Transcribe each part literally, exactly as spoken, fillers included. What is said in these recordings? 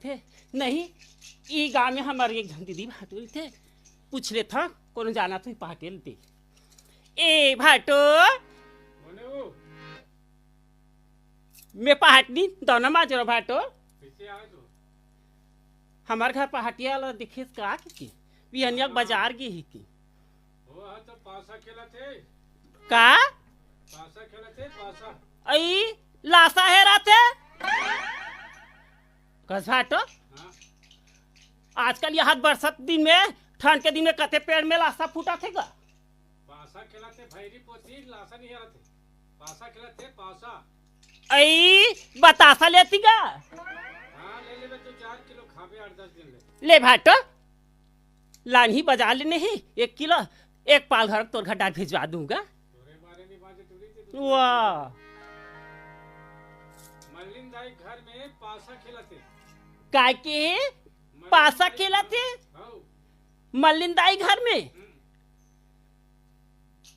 थे, नहीं, ई गांव में हमर एक झन दीदी भाटो रहिथे, पूछ लेथंव, कोनो जानत होही पहाटिया ल दे। ए भाटो, मैं पहाटनी दौना माजरो भाटो। हमर घर पहाटिया ल दिखिस का कि, कि बिहनिया के बाजार गे ही कि। ओ, हा तो पासा खेलत हे। का? पासा खेलत हे, पासा। अई, लासा हेरत हे। कस भाटो? हाँ। आजकल ये हाथ बरसत दिन में, ठंड के दिन में कते पेड़ में लासा फूटत हे का? पासा खेलत हे, भैरी पोती, लासा नहीं हेरत हे। पासा खेलत हे, पासा। अई, बतासा लेती का? हाँ, ले लेबे, तू चार किलो खाबे, आठ दस दिन ले। ले भाटो, लानही बाजार ले नहीं, एक किलो, एक पाल घर तोर घर डाल भिजवा दूंगा। तोरे बारे में बाजे टूरी थी तू। वाह। मल्लिन दाई घर में पासा खेलत हे। काय के? मल्लिन पासा दाई खेलत हे? हाँ। मल्लिन दाई घर में? हम्म।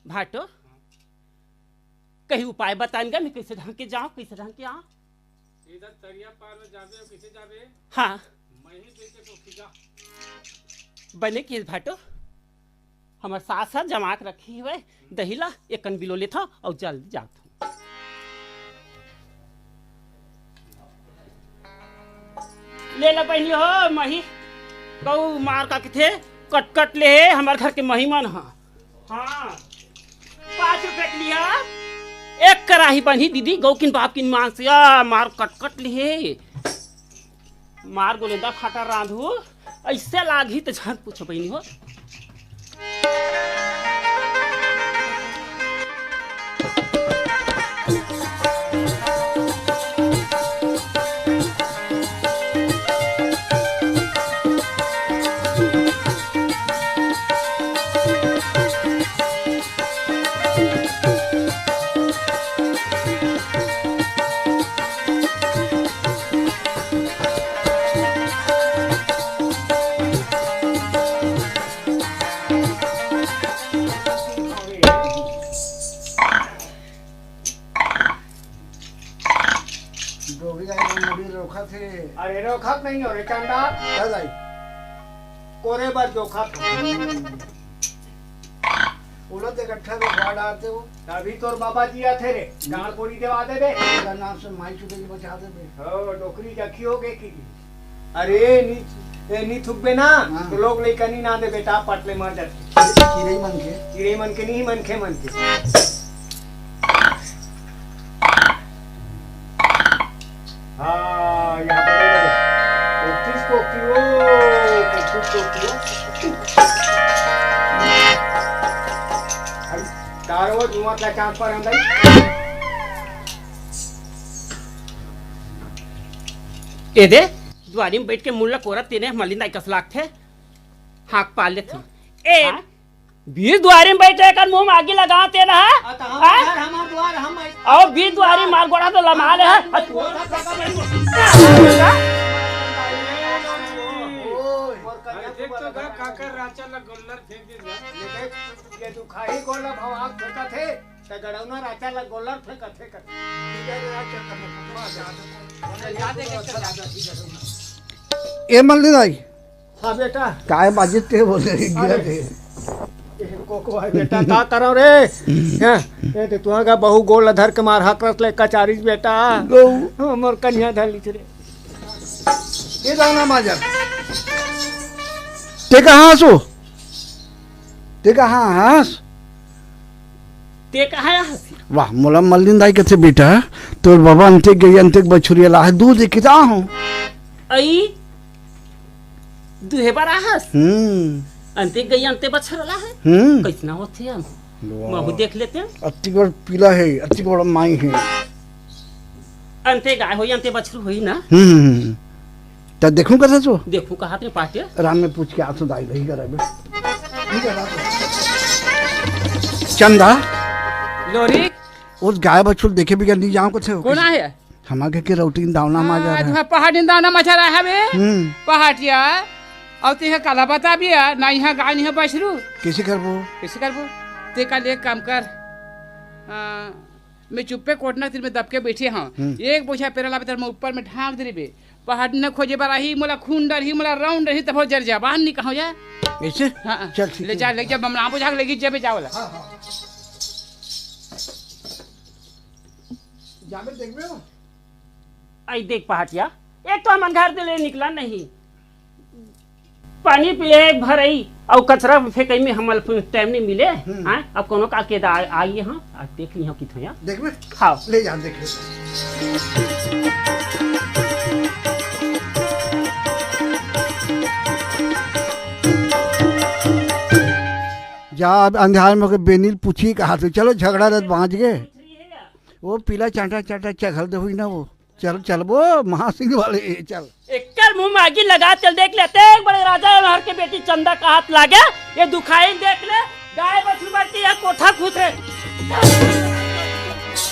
भाटो, हाँ। कहीं उपाय बतान गा, मैं कैसे ढंग के जाऊं, कैसे ढंग के आऊं? सीधा तरिया पार में जाबे, कैसे जाबे? हाँ। मैं ही देखे तो खिजा। बने किहिस भाटो, हमर सास ह जमा के रखी हवय दही ला, एकन बिलो लेथव अउ जल्दी जात हव। ले ला बहिनी हो, मही गऊ मार का किथे कटकट ले हे हमर घर के मही मन ह। हाँ, पाँच रुपया के लिया एक कराही बनही दीदी, गऊ किन बाप किन मांस या मार कटकट ले हे। मार गोलेंदा फाटा रांधू, अइसे लागही त झन पूछो बहिनी हो। डोकरी गाय मन मुड़ी रोखत हे। अरे रोखत नहीं हो रे चंदा। का दाई? कोरे बर जोखत हो। हम्म। उलत इकट्ठा रोखवा डारते हो। अभी तोर बाबा जी आथे रे, गाड़ कोड़ी देवा देबे। तेरा नाम से माई चुटे जी बचा देबे। हो, डोकरी जखी हो गए की। अरे, नी, ए, नी थुकबे ना, हाँ। तो लोग लइका नी ना दे बेटा, पटले मर जाथे। चिरई मन के। चिरई मन के नहीं, मनखे मन के। हाँ, यहाँ पर कोठीस कोठी हो, कोठीस कोठी हो। अरे, तारो धुआं का चांद पर अंदर। ए दे, दुआरी में बैठ के मुल्ला कोरत तेने मलिन दाई कस लागथे। हाक पार लेथे। ए, हाँ? बीच दुआरी में बैठे कर मुंह में आगी लगाते ना, हाँ? आ, तो हम हाँ? घर, हमार दुआर, हम अउ बीच दुआरी मार गोड़ा तो लमा ले, हाँ? अरे देख तो गा, काकर राचा ला गोल्लर फेंक दे जा। ये देख, ये दुखाही गोला भवाक फेंकत हे। त गड़ौना राचा ला गोल्लर फेंकत हे कर। ए मल्ली दाई। हाँ बेटा। काय बाजित ते बोले रे, गिरा अरे। दे। ए, को, को है बेटा, का करो रे? हैं? ए, ते तुहा का बहू गोल धर के मार हकरस ले कचारिस बेटा। गऊ। हमर कन्या धर लीस रे। ये दाना माजर। ते कहाँ हसो? ते कहाँ हस? ते कहाँ हस? वाह, मोला मल्लिन दाई कथे बेटा, तोर बाबा अंते गई, अंते बछुरिया ला है, दूध दे के जा हूँ। अई, दुहे बर आहस? हम्म। अंते गई, अंते बछर ला है? हम्म। कैसना होथे हम? वाह। महू देख लेते हैं। अति बड़ पीला है, अति बड़ माई है। अंते गाय होई, अंते बछरू होई ना? हम्म, हम्म, हम्म। त देखूं कथे सो? देखूं कहा तेरे पाटे? राम में पूछ के आथो दाई भाई करा बे। ठीक है, राम। चंदा। लोरी। उस गाय बछरू देखे बिगर नहीं जाओ कथे हो? कौन आहे? हमारे घर के रौटी दावना माजा आज रहा। वहाँ पहाड़ दावना माजा रहा है बे। हम्म। पहाटिया। और ते काला बता भी है, ना यहाँ गाय नहीं है बछरू। कैसे करबो? कैसे करबो? ते का ले काम कर। हाँ। मैं चुप्पे कोटना तीर में दबके बैठे हंव। हम्म। एक बोझा पेरा लाबे त मैं ऊपर में ढांक दे रहिबे। पहाड़ न खोजे बर आही, मोला खून डरही, मोला रौन डरही, तब जर जा, बाहर नहीं कहो जा। ऐसे? हाँ, हाँ। चल, ठीक ले है। जा, ले जा, बमला बुझा के लेगी जबे जावला। हाँ, हाँ। जाबे देखबे हो? आई देख पहाटिया, एक तो हमन घर दे ले निकला नहीं, पानी पिए भरई अउ कचरा फेंकई में हमन ला टाइम नहीं मिले। हम्म। हाँ, अब कोनो काल के दा-, आइए हाँ, आज देख लिहो किथो या। देखबे? हाँ। ले जा, देख ले। जा, अब अंधार में के बेनिल पूछी कहा तू, चलो झगड़ा रत बांच गए। वो पीला चांटा चांटा चघल दे हुई ना वो। चल, चल वो महासिंह वाले, चल। एकर मुंह में आगी लगा, चल देख ले, ते एक बड़े राजा हर के बेटी चंदा का हाथ लागे, ये दुखाई देख ले, गाय बछरू बर के यह कोठा खुद है।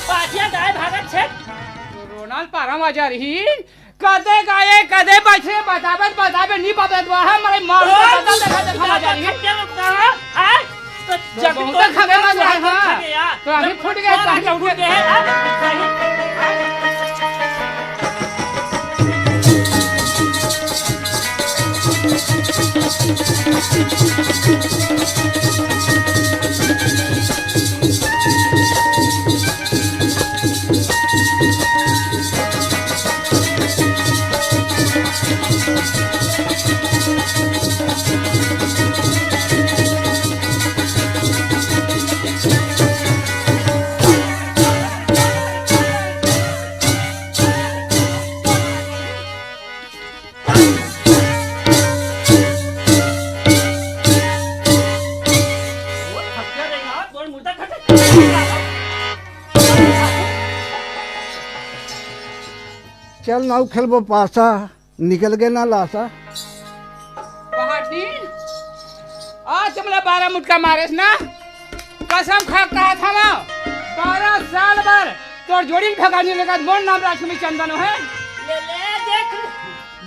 पाछिया गाय भागत छे। रोनाल पारा मा जा रही, कदे गाय, कदे बछरू, बताबे, बताबे, नहीं बताबे, वह हमारे मार के दादा देखा, देखा मा जा रही। क्या होता है? आ? तो जब बहुत तो खगेला जो है, हाँ। खगेला। तो अभी फूट गए, तो अभी फूट गए। चल नाऊ खेलबो पासा। निकल गए ना लासा। पहाड़ी, आज तुमला बारह मुटका मारेस ना, कसम खा के कहा था मैं, बारह साल बर तोर जोड़ी भगानी लगा, मोर नाम राजकुमारी चंदन है। ले, ले, देख।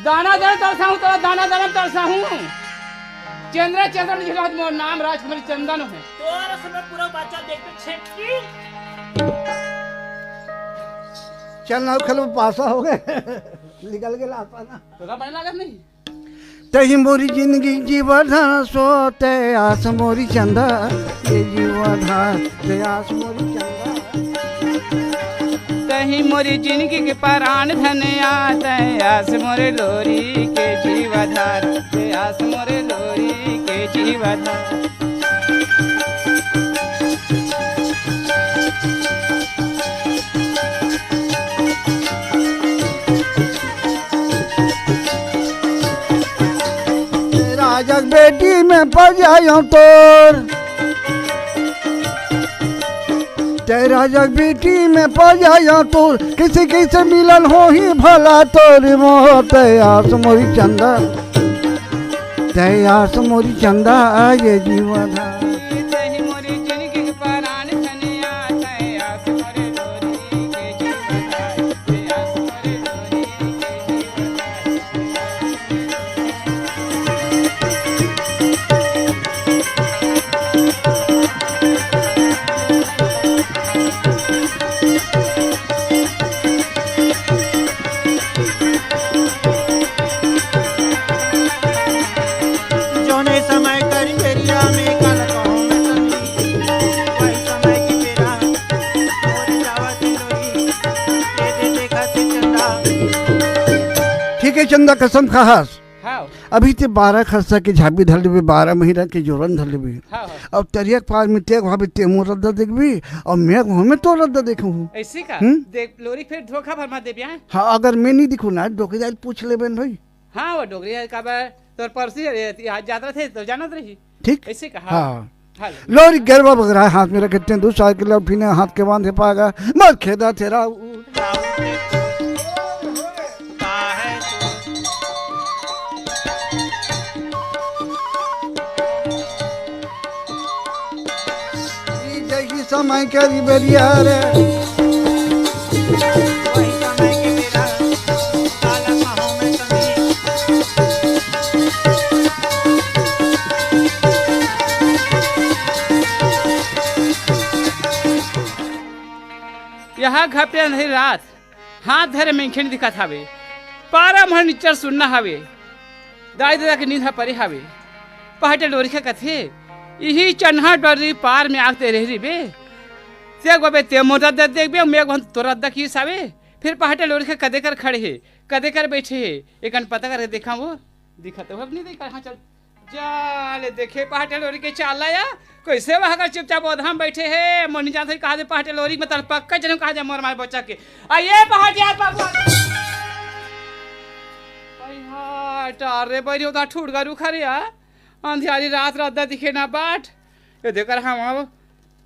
दाना दाना तरसा हूँ, तोरा दाना दाना तरसा हूँ। चंद्रा चंद्रा नहीं झेला, मोर नाम राजकुमारी चंदन है। तोरा समय पूरा बच्चा देख के छेटकी। चल ना, खेल में पासा हो गए। निकल के लासा ना। तोरा बने लागत नहीं। तही मोरी जिंदगी जीवा धार सो, ते आस मोरी चंदा, ये जीवा धार, ते आस मोरी चंदा। तही मोरी जिंदगी के परान धनिया, ते आस मोरे लोरी के जीवा धार, ते आस मोरे लोरी के जीवा धार। राजक बेटी में पड़ जायो तोर, ते राजक बेटी में पड़ जायो तोर, किसी किसी मिलन हो ही भला तोर मोर, ते आस मोरी चंदा, ते आस मोरी चंदा, ये जीवन। जोने समय करी बेरिया में काला कहूँ मैं संगी, वही समय की बेरा मोर जावा दिलोरी, दे दे देखा ते चंदा। ठीक है चंदा, कसम खाहस। हाँ। अभी ते बारह खरसा के झाबी धर लेबे, बारह महीना के जोरन धर लेबे। हाँ, हाँ। अब तरिया के पार में ते भाभी ते मोर रद्दा देखबी, और मैं हमें तो रद्दा देखूँ। ऐसे का? हम्म? देख लोरी फिर धोखा भर मत देबे, हाँ? हाँ, अगर मैं नहीं दिखूँ ना, डोकरी जाए पूछ लेबे न भाई। हाँ, वो डोकरी जाए का बा, तोर परसी रे, आज जात रथे तो जानत रही। ठीक? ऐसे का? हाँ। हाँ। हाँ। लोरी गरबा बगरा हाथ में रखे, ते दो साल के लौट फिने हाथ के बांधे पागा, मत खेदा तेरा। ई जैसी समय के ई बेरिया रे। वही समय के बेरा, काला माहो में कमी। यहाँ घर पे अंधेरी रात, हाथ धरे मनखे नहीं दिखत हावे। पारा मन निच्चर सुन्ना हवे। दाई ददा के नींद ह परे हवे। पहाटे लोरिक ह कथे, "इही चन्हा डोरी पार में आग ते रह रहिबे। ते गोबे ते मोर रद्दा देखबे, मैं गोहन तोर रद्दा किहिस हवे।" फिर पहाटे लोरिक ह कदे कर खड़े हे, कदे कर बइठे हे, एकन पता करके देखा वो। दिखत हो नहीं दिखा? हाँ, चल। जा ले देखे पहाटे लोरिक के चाल ला या। कइसे वहाँ कर चुपचाप ओधाम बइठे हे। मोर नी जानत हई कहाँ दे पहाटे लोरिक में तल पक्का जनम कहाँ जा मोर मार बच्चा के। आ ये पहाटे यार बाबू। भाई हाँ, टार रे बइरी होता ठुड़गा रुखा रे या। अंधियारी रात रद्दा दिखे ना बाट। ये देकर हम अब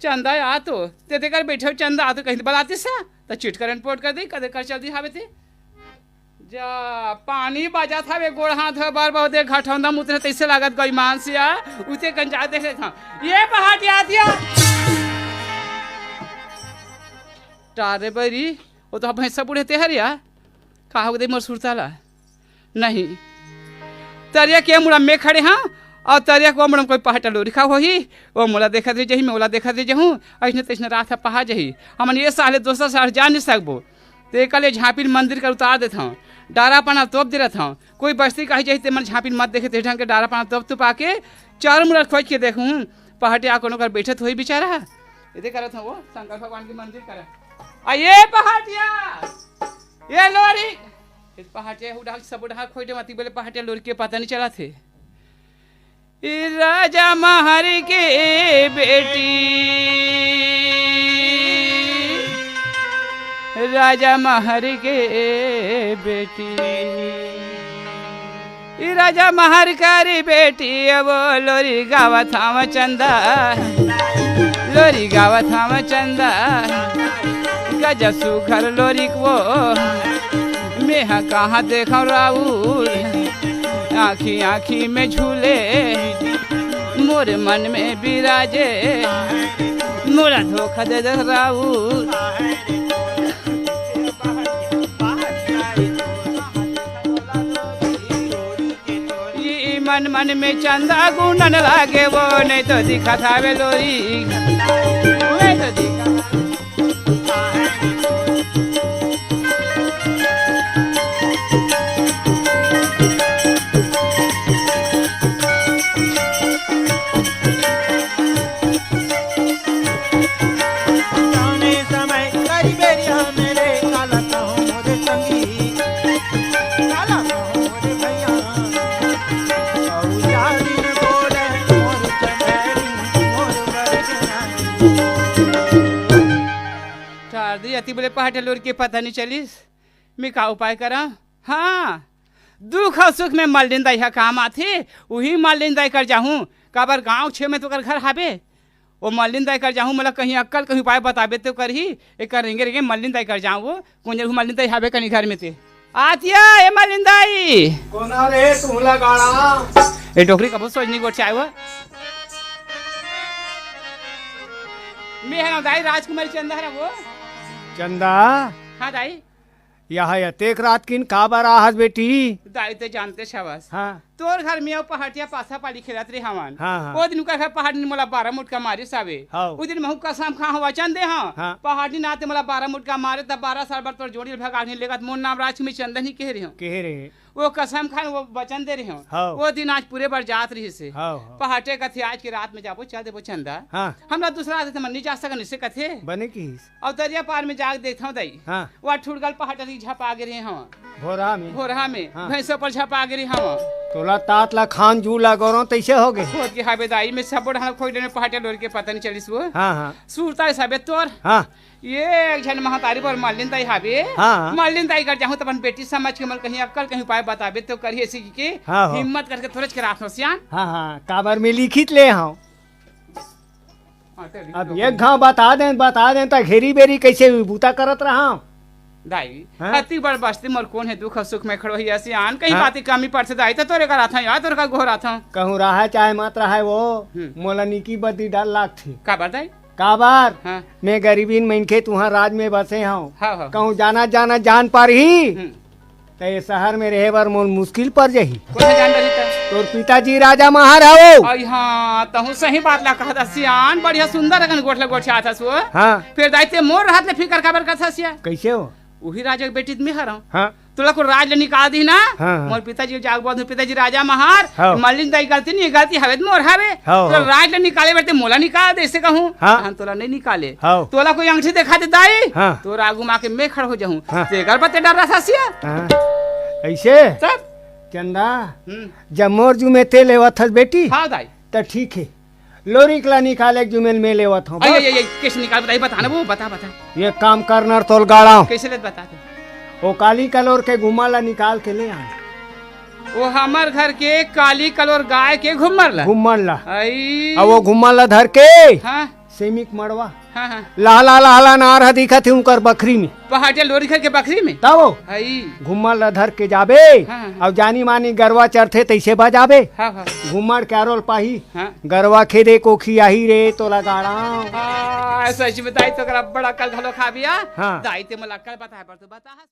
चंदा आ तो। ते देकर बइठे हो चंदा आ तो कहीं बलाती सा। त चिट करंट पोट कर दी, कदे कर चल दी हावे ते। जा, पानी बजत हवे, गोड़ हाथ धोए बर बहुत देर घटौंदा मुतरे तइसे लागत गईमान से आ, उते कन जा देख लेथन। ये पहाटिया दिया। टारे बइरी, वो तो भैंसा बूढ़े ते हरिया। का हो गई मोर सुरता ला? नहीं। तरिया के मुड़ा में खड़े हाँ, अउ तरिया के ओ मुड़ा में कोई पहाटा लोरिका होही, ओ मोला देखत रह जही, मैं ओला देखत रह जहूँ, अइसने तइसने रात ह पहा जही। हमन ये साल ले दोसर साल जा नहीं सकबो। तेकर ले झांपिन मंदिर कर उतार देथंव, डारा पाना तोप दे रहथंव। कोई बस्ती कही जाही ते मन झांपिन मत देखे, ते ढंग के डारा पाना तोप तुपा के चारों मुड़ा खोज के देखहूं, पहाटिया कोनो कर बैठत होही बिचारा। एदे करत हंव वो शंकर भगवान के मंदिर करा। आ ये पहाटिया, ये लोरी, ये पहाटिया उड़ा सब उड़ा खोज दे मती बोले पहाटिया लोरी के पता नहीं चला थे। ई राजा महर के बेटी, राजा महर के बेटी, ई राजा महर कर बेटी, अब लोरी गावत हंव चंदा, लोरी गावत हंव चंदा, गजब सुघर लोरी को मेहा कहाँ देखंव राउर। आँखी आँखी में झूले, मोर मन में बिराजे, मोला धोखा दे दे राउर। ई मन मन में चंदा गुनन लागे, वो नहीं तो दिखत हवे लोरी, नहीं तो दिखत टार दी, अति बोले पहाटे लोर के पता नहीं चलिस। मैं का उपाय करा? हाँ, दुख अउ सुख में मल्लिन दाई ह काम आथे, उही मल्लिन दाई कर जाहूँ। काबर गाँव छे में तो ओकर घर हाबे, वो मल्लिन दाई कर जाहूँ, मोला कहीं अक्कल, कहीं उपाय बताबे तो करही। एकर रेंगे रेंगे मल्लिन दाई कर जाहूँ, वो कोन जरूर मल्लिन दाई हाबे कनी घर में ते। आतिया, ए मल्लिन दाई। कोन रे तुमला गाड़ा? ए डोकरी कबो सोच नहीं गोठ चाहे वो। मैं हरंव दाई, राजकुमारी चंदा हरंव वो। चंदा? हाँ दाई। यह अतेक रात किन काबर आहस बेटी? दाई ते जानते छवस। हाँ। तोर घर में अउ पहाटिया पासा पाली खेलत रहे हवन। हाँ, हाँ। ओ दिन ओकर घर पहाटिन मोला बारह मुटका मारिस हवे। हाँ। ओ दिन महू कसम खा हंव, वचन दे हंव। हाँ। पहाटिन आते मोला बारह मुटका मारे, तब बारह साल बर तोर जोड़ी ल भगा नहीं लेगत, मोर नाम राजकुमारी चंदा नहीं कहे रहे हंव। कहे रहे। वो कसम खान वो वचन दे रहे हंव। हाँ। वो दिन आज पूरे बर जात रहिस हे। हाँ, हाँ। पहाटे कथे आज के रात में जाबो, चल देबो चंदा। हाँ। हमला दूसरा आदमी मन नहीं जा सकन, इसे कथे। बने किहिस। अउ तरिया पार में जाके देखथंव दाई। हाँ। वहाँ ठुड़गल पहाटा री झपा गे रहे हंव। भोरहा में। भोरहा में। हाँ। भैंसों पर झपा गे रहे हंव। तोला तात ला खान जू ला गौरव तैसे हो गए। होत के हाबे दाई में सब बढ़ा खोई देने पहाटे लोर के पता नहीं चलिस वो। हाँ, हाँ। सुरता है सबे तोर। हाँ। ये एक झन महतारी बर मल्लिन दाई हाबे। हाँ। मल्लिन दाई कर जाहूँ त अपन बेटी समझ के मन कहीं अक्कल कहीं उपाय बताबे तो करिए इसी के। हाँ, हो। हिम्मत करके थोड़े के रात हो सियान। हाँ, हाँ। काबर में लिखित ले हंव। हाँ, ते अब लिख एक दो। घाव बता दें, बता दें, त घेरी बेरी कैसे बूता करत रहा? दाई, हाँ? अति बड़ बस्ती मोर कोन हे, दुख अउ सुख में खड़ो ही असी आन, कहीं हाँ? बाती कमी पड़थे दाई, त तोरे कर आथंव, या तोरे कर गोहराथंव। कहूँ रहा चाहे मत रहा वो, हम्म। मोला निकी बदी डर लागथे। काबर दाई? काबर? हाँ। मैं गरीबीन मनखे तुहाँ राज में बसे हंव। हाँ, हाँ। कहूँ जाना, जाना जान पारही। हम्म। त ये शहर में रहे बर मोर मुश्किल पड़ जाही। कोन ह जान रही त? तोर पिताजी राजा महार हवो। आई हाँ, तहूँ सही बात ला कहत हस सियान, बढ़िया सुंदर अकन गोठ ले गोठियात हस वो। हाँ। फिर दाई ते मोर रहत ले फिकर काबर करत हस सिया? कैसे हो? उही राजा के बेटी त मैं हरंव। हाँ। तोला को राज ले निकाल दी ना। हाँ, हाँ। मोर पिताजी जाग बोल, पिताजी राजा महार, हाँ। मल्लिन दाई गलती नहीं, गलती हवे त मोर हवे। हाँ, तोला हाँ। राज ले निकाले बर ते मोला निकाल दे, अइसे कहूँ। हाँ। हम तोला नहीं निकाले। हाँ। तोला कोई अंगठी दिखा दे दाई, हाँ। तोर आगू मा के मैं खड़ा हो जाहूँ। हाँ। तेकर बर ते डर रहा सासिया। हाँ। अइसे? तब? चंदा, हम्म। जब मोर जुमे ते लेवत हस बेटी, हाँ दाई। त ठीक हे। लोरिक ला निकाले के जुमेल में लेवत हूँ, आई, बस। आई, आई, आई, कैसे निकाल बताई, बता ना वो, बता, बता। ये काम करना तोल गाड़ा। कैसे लेत बता तू? वो काली कलोर के घुम्मर ला निकाल के ले आ। वो हमर घर के काली कलोर गाय के घुम्मर ला। घुम्मर ला। आई। अब वो घुम्मर ला धर के हाँ। सेमिक मड़वा। हाँ, हाँ। लाला, लाला नार ह दिखत हे उनकर बखरी में। पहाटिया लोरी घर के बखरी में? तब वो आई। घुम्मर ला धर के जाबे। हाँ, हाँ, हाँ। अब जानी मानी गरवा चरथे तैसे बजाबे। हाँ, हाँ। घुम्मर के आरोल पाही। हाँ। गरवा खेदे कोखी आही रे तोला गाड़ा। हाँ, सच में दाई तो अगर बड़ा कल घलो खा बिया। हाँ। दाई ते मोला कल बताए पर तू बता।